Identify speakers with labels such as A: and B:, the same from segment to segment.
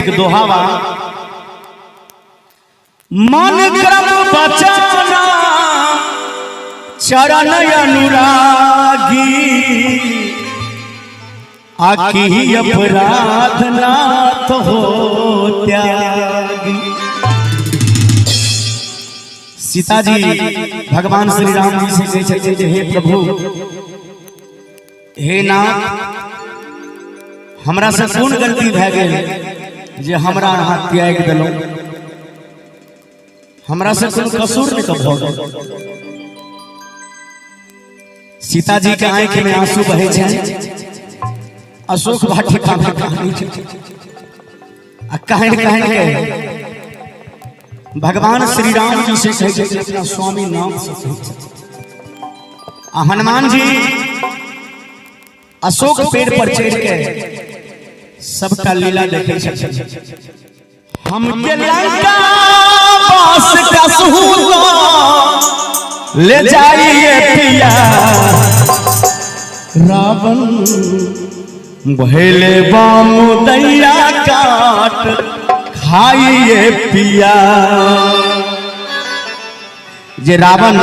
A: एक दोहा बा। मन क्रम बचना चरण अनुरागी, आकी अपराध नाथ हो त्यागी। सीता जी भगवान श्री राम जी से कहै छथिन जे हे प्रभु, हे नाथ, हमरा से कोन गलती भए गेल जे हमरा अहाँ त्याग देलहुँ? हमरा से कोनो कसूर नहि तऽ भऽ गेल? सीता जी के आंखि में आंसू बहे छै। अशोक वाटिका में कहानी छै आ कहन कहन के भगवान श्री राम जी से कहै छै, अपना स्वामी नाम से कहै छै। आ हनुमान जी अशोक पेड़ पर चढ़ के सबटा लीला देखे छथिन। हम के लंका बास कसहू ले जाइए पिया, रावण भैले बाम दैया काट खाइए पिया। जे रावण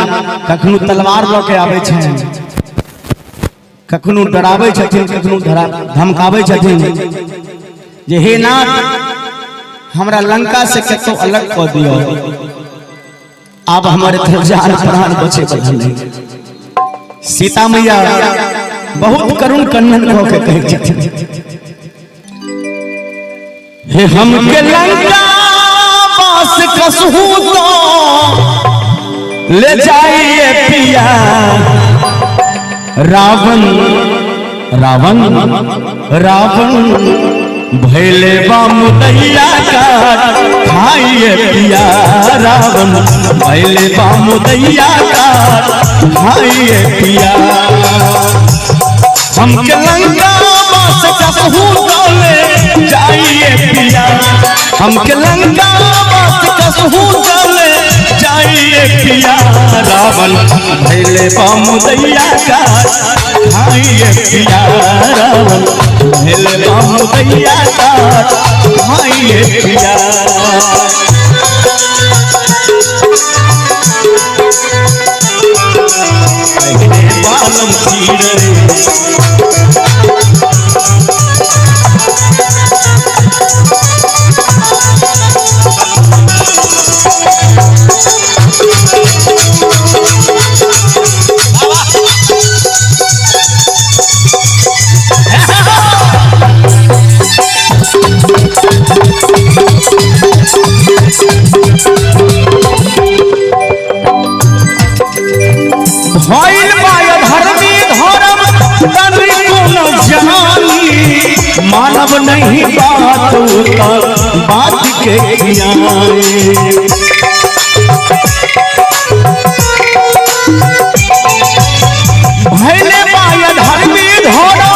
A: कखनो तलवार लऽ के आबै छै, कखनो डराबै छथिन, कखनो धमकाबै छथिन जे हे नाथ, हमरा लंका से कतौ अलग कऽ दियौ, आब हमर जान प्राण बचे बला नहीं। सीता मैया बहुत करुण कन्नन कह के कहै छथिन, हे हम के लंका बास कसहू तो ले जाइए पिया, रावण रावण रावण भैले बाम दैया का खाइए पिया, रावण भैले बाम दैया का खाइए पिया। हमके लंका बास कसहू चले जाइए पिया, हमके लंका बास कसहू चले जाइए पिया, रावण भैले बाम दैया का खाइए पिया, रावण भैले बाम दैया का खाइए पिया। बालम चीर भइल बा अधर्मी धर्म तनि कोन जानी, मानव नहीं बात त बात के ज्ञानी। भइल बा अधर्मी धर्म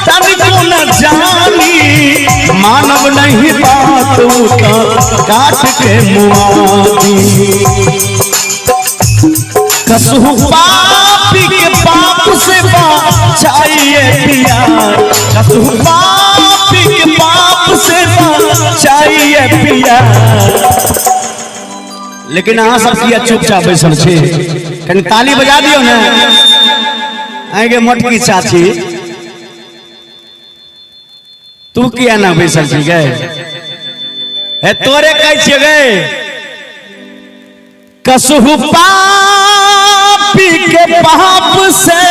A: तनि कोन जानी, मानव नहीं बात त काट के मुआदी। कसहु पापी के पाप से बचाइए पिया, कसहु पापी के पाप से बचाइए पिया। लेकिन अहाँ सब किया चुपचाप बैसल छी? कनि ताली बजा दियौ ने। आगे मोटकी चाची, तू किया ना बैसल छी गे? हे तोरे कहै छियै गे। कसहु पापी के पाप से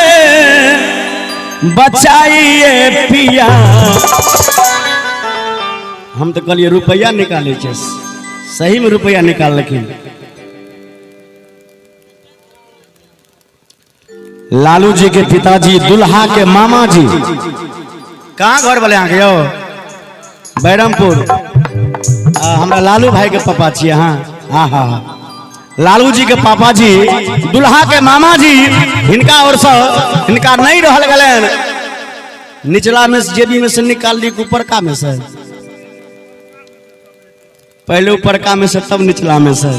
A: बचाइए पिया। हम तो कहलिए रुपया निकाले छै, सही में रुपया निकाललखिन। लालू जी के पिताजी, दुल्हा के मामा जी, कहाँ घर वाले अहाँके यौ? बैरमपुर। हमरा लालू भाई के पापा छियै। हाँ हाँ हाँ हाँ, लालू जी के पापा जी, दुल्हा के मामा जी, हिनका और से हिनका नहीं रहल गेलनि, निचला में से जेबी में से निकाल ली ऊपरका में से, पहले ऊपरका में से तब निचला में से।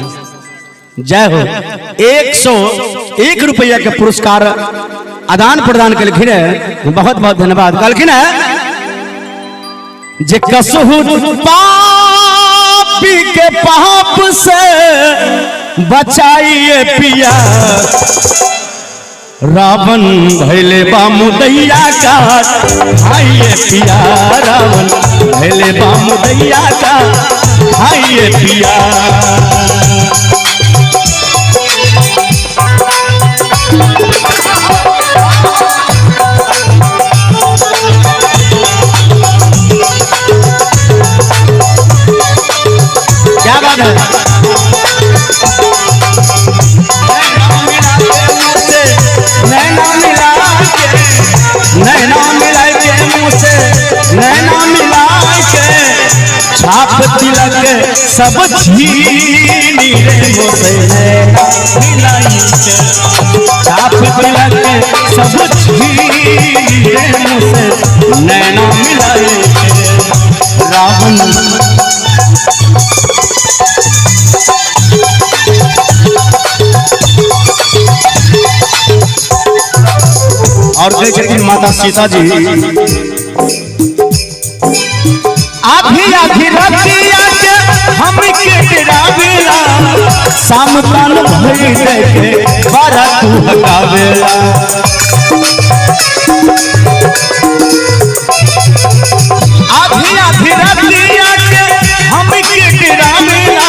A: जय हो। 101 रुपया के पुरस्कार आदान प्रदान कलखिन है, बहुत बहुत धन्यवाद। कहलखिन है जे कसहु पापी के पाप से बचाइए पिया। रावण भैले बामुदैया का खाइए पिया, रावण भैले बामुदैया का खाइए पिया। क्या बात है। नैना मिला के, नैना मिला के मुँह से, नैना मिला के छाप तिलक सब छीनी रे मुँह से, नैना मिलाई के छाप तिलक सब छीनी रे मुँह से, नैना मिलाई के। रावण और कहे छथिन माता सीता जी आधी आधी रतिया के हम के डरावेला, सामतान भई देखे बारा तू हटावेला। आधी आधी रतिया के हम के डरावेला,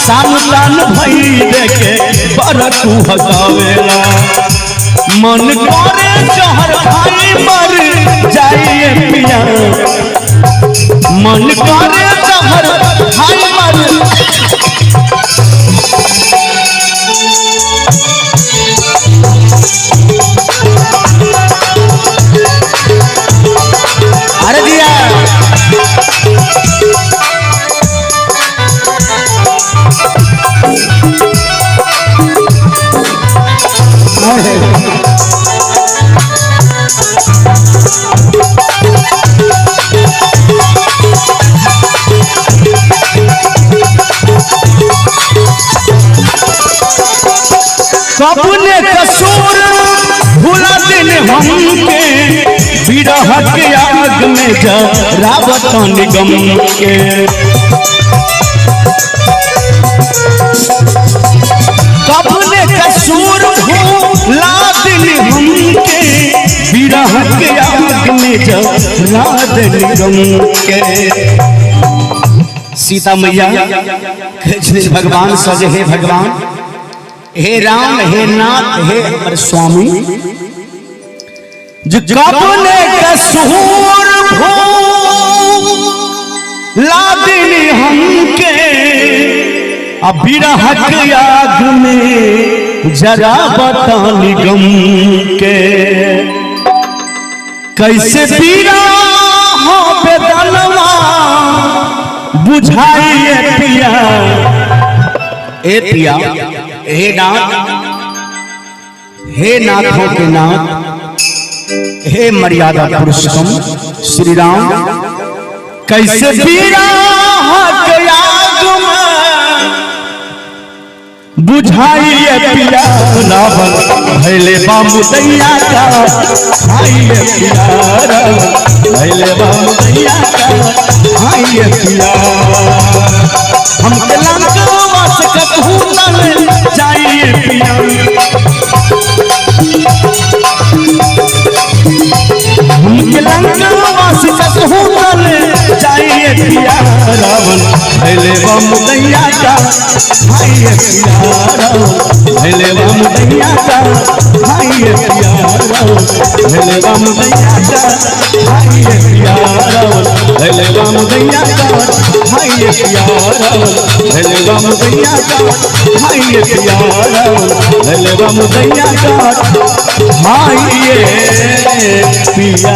A: सामतान भई देखे बारा तू हटावेला। मन करे जहर खाई मर जाइए पिया, मन करे जहर खाई मर। अरे दिया कबने कसूर भुला दिन हमके, विरह के आग में जरावत निगम के। कबने कसूर भुला दिन हमके, विरह के आग में जरा निगम के। सीता मैया भगवान सजे, हे भगवान, हे राम, हे नाथ, हे हमर स्वामी, जो कबने कसूर भुला दिन हमके, अब विरह के आग में जरा बता निगम के। कैसे पीरा हो बेदनवा बुझाइए पिया, ए पिया, हे नाथ, हे नाथों के नाथ, हे मर्यादा पुरुषोत्तम श्री राम, कैसे पीरा के आग में बुझाइए पिया। रावण भैले बामुदैया का खाइए पिया, भैले बामुदैया का खाइए पिया। हमके लंकवा से कतहु न जाइए पिया, हमके लंकवा से कतहु न जाइए पिया। रावण भैले बामुदैया का खाइए पिया, भैले बामुदैया का खाइए पिया, भैले बामुदैया का खाइए पिया, भैले बामुदैया का खाइए पिया, भैले बामुदैया का खाइए पिया, भैले बामुदैया का खाइए पिया।